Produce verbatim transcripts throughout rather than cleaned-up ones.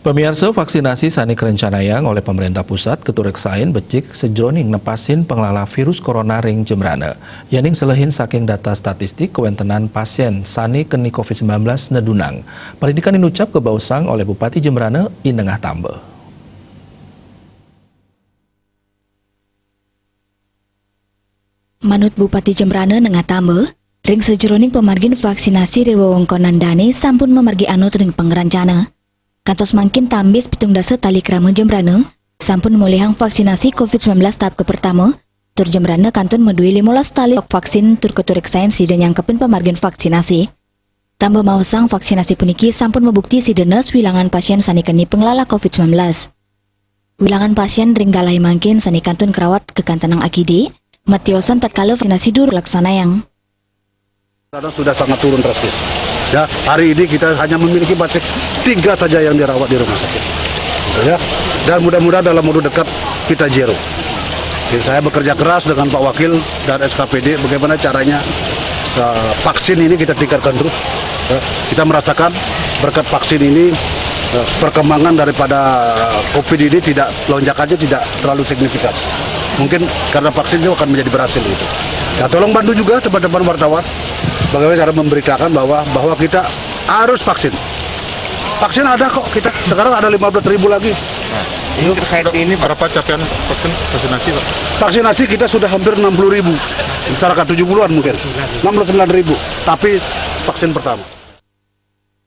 Pamiarsa, vaksinasi sané karencanayang olih pamaréntah pusat katuréksain becik sajroning nepasin panglala virus corona ring Jembrana. Yéning selehin saking data statistik kawéntenan pasién sané keni covid sembilan belas nedunang. Parindikan inucap kabaosang olih Bupati Jembrana I Nengah Tamba. Manut Bupati Jembrana Nengah Tamba, ring sajeroning pamargin vaksinasi ring wewengkonan dané sampun mamargi anut ring pangrencana. Kantos mangkin tambis pitung dasa tali krama Jembrana sampun molihang vaksinasi covid sembilan belas tahap kapertama, tur Jembrana kantun madué limolas tali vaksin tur katuréksain sida nyangkepin pamargin vaksinasi. Tamba maosang vaksinasi puniki sampun mabukti sida nes wilangan pasién sané keni panglala covid sembilan belas. Wilangan pasién ring galahé mangkin sané kantun karawat kakantenang I G D, matiosan tatkala vaksinasi durung laksanayang. Karena sudah sangat turun drastis. Ya, hari ini kita hanya memiliki pasien tiga saja yang dirawat di rumah sakit. Ya, dan mudah-mudahan dalam waktu dekat kita zero. Jadi saya bekerja keras dengan Pak Wakil dan S K P D bagaimana caranya eh, vaksin ini kita tingkatkan terus. Ya, kita merasakan berkat vaksin ini eh, perkembangan daripada covid ini tidak lonjakannya tidak terlalu signifikan. Mungkin karena vaksin itu akan menjadi berhasil gitu. Ya tolong bantu juga teman-teman wartawan bagaimana cara memberitakan bahwa bahwa kita harus vaksin. Vaksin ada kok kita. Sekarang ada lima belas ribu lagi. Nah, ini terkait ini berapa capaian vaksin vaksinasi, Pak? Vaksinasi kita sudah hampir enam puluh ribu. Masyarakat tujuh puluhan mungkin. Enam puluh sembilan ribu. Tapi vaksin pertama.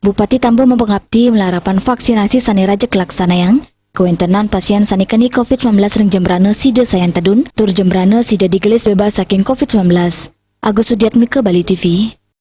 Bupati Tamba mapangapti malarapan vaksinasi sané raris kalaksanayang, kawéntenan pasién sané keni covid sembilan belas ring Jembrana sida sayan tedun, tur Jembrana sida digelis bebas saking covid sembilan belas. Agus Sudiatmika, Bali T V.